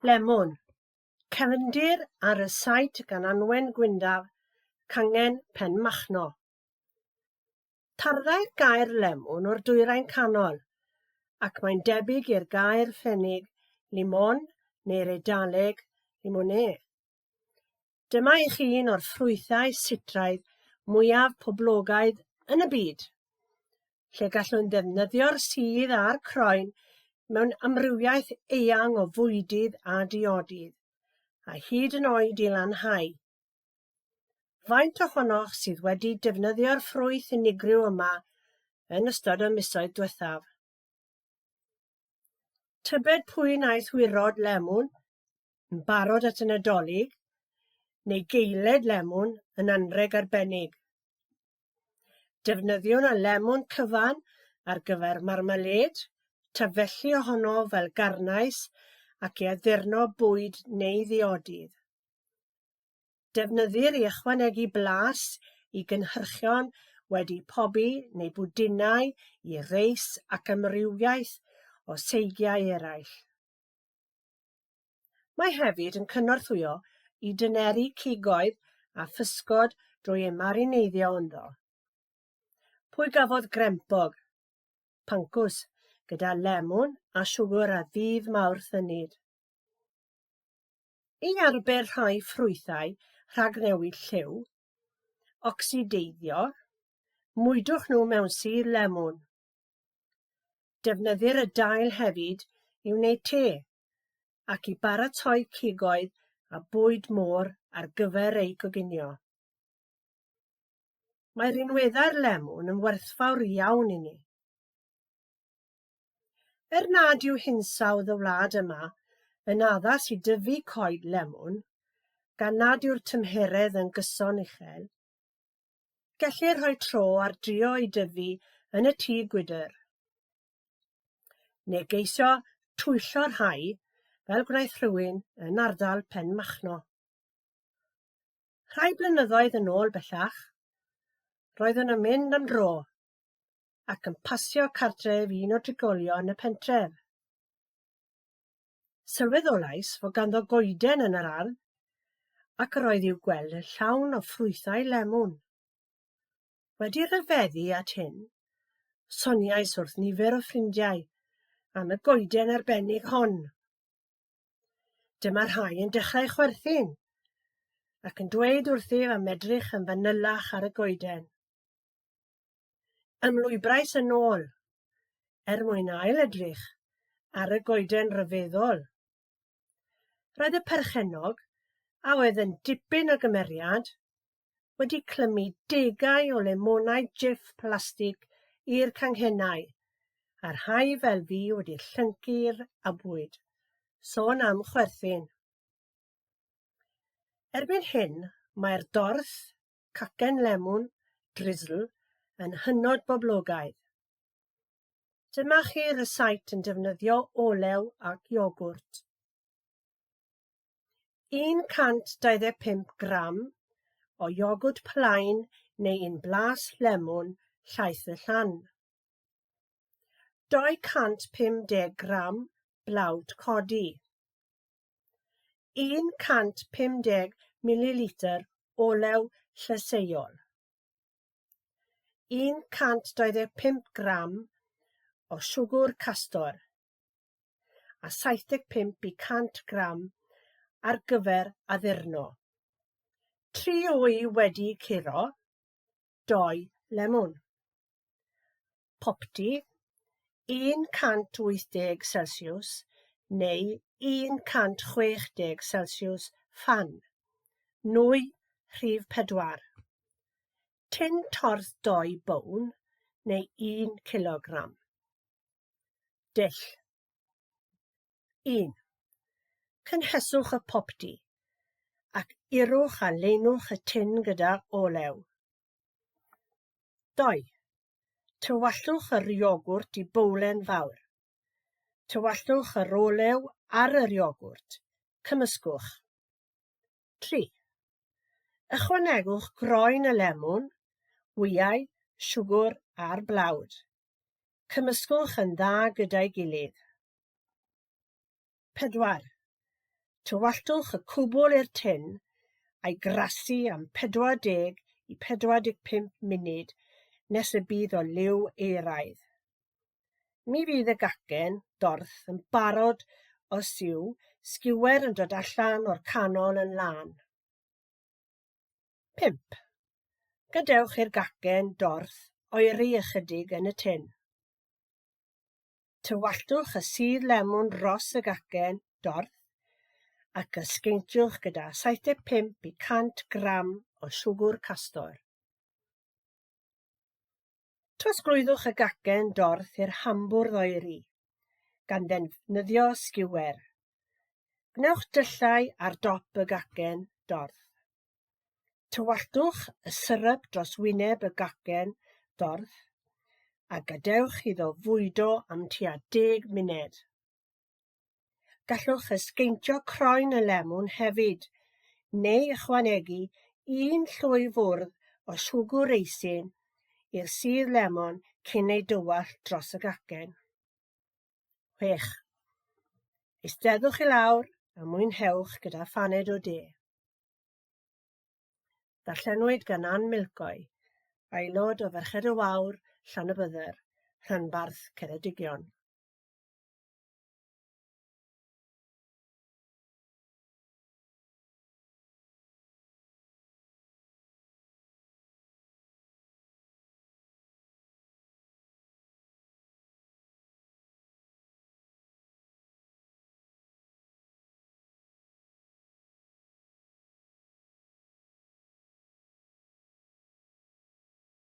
Lemwn. Cefndir a rysáit gan Anwen Gwyndaf, Cangen Penmachno. Tarddai'r gair lemwn o'r Dwyrain Canol, ac mae'n debyg i'r gair Ffrenig limon neu'r Eidaleg limone. Dyma i chi un o'r ffrwythau sitraidd mwyaf poblogaidd yn y byd, lle gallwn ddefnyddio'r sudd a'r croen mewn amrywiaeth eang o fwydydd a diodydd, a hyd yn oed i lanhau. Faint ohonoch sydd wedi defnyddio'r ffrwyth unigryw yma yn ystod y misoedd diwethaf? Tybed pwy wnaeth wirod lemwn yn barod at y Nadolig, neu geuled lemwn yn anrheg arbennig. Defnyddiwn y lemwn cyfan ar gyfer marmalêd, tafelli ohono fel garnais ac i addurno bwyd neu ddiodydd. Defnyddir i ychwanegu blas i gynhyrchion wedi pobi neu bwdinau i reis ac amrywiaeth o seigiau eraill. Mae hefyd yn cynorthwyo i dyneru cigoedd a physgod drwy eu marineiddio ynddo. Pwy gafodd grempog, pancws, gyda lemwn a siwgr ar ddydd Mawrth Ynyd? I arbed rhai ffrwythau rhag newid lliw, ocsideiddio, mwydwch nhw mewn sudd lemwn. Defnyddir y dail hefyd i wneud te ac i baratoi cigoedd a bwyd môr ar gyfer eu coginio. Mae rhinweddau'r lemwn yn werthfawr iawn i ni. Er nad yw hinsawdd y wlad yma yn addas i dyfu coed lemwn, gan nad yw'r tymheredd yn gyson uchel, gellir rhoi tro ar drio ei dyfu yn y tŷ gwydr, neu geisio twyllo rhai fel gwnaeth rhywun yn ardal Penmachno. Rhai blynyddoedd yn ôl bellach, roeddwn yn mynd am dro ac yn pasio cartref un o drigolion y pentref. Sylweddolais fod ganddo goeden yn yr ardd ac yr oedd i'w gweld yn llawn o ffrwythau lemwn. Wedi rhyfeddu at hyn, soniais wrth nifer o ffrindiau am y goeden arbennig hon. Dyma rhai yn dechrau chwerthin ac yn dweud wrthyf am edrych yn fanylach ar y goeden. Ymlwybrais yn ôl er mwyn ail-edrych ar y goeden ryfeddol. Roedd y perchennog, a oedd yn dipyn o gymeriad, wedi clymu degau o lemonau jiff plastig i'r canghennau, a rhai fel fi wedi llyncu'r abwyd. Sôn am chwerthin. Erbyn hyn, mae'r dorth cacen lemwn, drizzle, yn hynod boblogaidd. Dyma chi rysáit yn defnyddio olew ac iogwrt. 125 gram o iogwrt plaen neu un blas lemwn llaeth y llan. 250 gram blawd codi. 150 mililitr olew llysieuol. 125 gram o siwgr castor a 75 i 100 gram ar gyfer addurno. Tri wy wedi curo, dou lemwn. Popty, 180 Celsiws neu 160 Celsiws ffan, nwy rhif pedwar. Tin torth dou bown neu un cilogram. Dull. 1. Cynheswch y popty ac irwch a leinwch y tin gyda olew. 2. Tywalltwch yr iogwrt i bowlen fawr. Tywalltwch yr olew ar yr iogwrt. Cymysgwch. 3. Ychwanegwch groen y lemwn, wyau, siwgr a'r blawd. Cymysgwch yn dda gyda'i gilydd. 4. Tywalltwch y cwbl i'r tin a'i grasu am 40 i 45 munud nes y bydd o liw euraidd. Mi fydd y gacen dorth yn barod os yw sgiwer yn dod allan o'r canol yn lân. 5. Gadewch i'r gacen dorth oeri ychydig yn y tin. Tywalltwch y sudd lemwn dros y gacen dorth ac ysgeintiwch gyda 75 i 100 gram o siwgr castor. Trosglwyddwch y gacen dorth i'r hambwrdd oeri, gan ddefnyddio sgiwer. Gwnewch dyllau ar dop y gacen dorth. Tywalltwch y syrup dros wyneb y gacen dorth a gadewch iddo fwydo am tua deg munud. Gallwch ysgeintio croen y lemwn hefyd, neu ychwanegu un llwy fwrdd o siwgr reisin i'r sudd lemon cyn ei dywallt dros y gacen. 6. Eisteddwch i lawr a mwynhewch gyda phaned o de. Darllenwyd gan Ann Milcoy, aelod o Ferched y Wawr, Llanybydder, rhanbarth Ceredigion.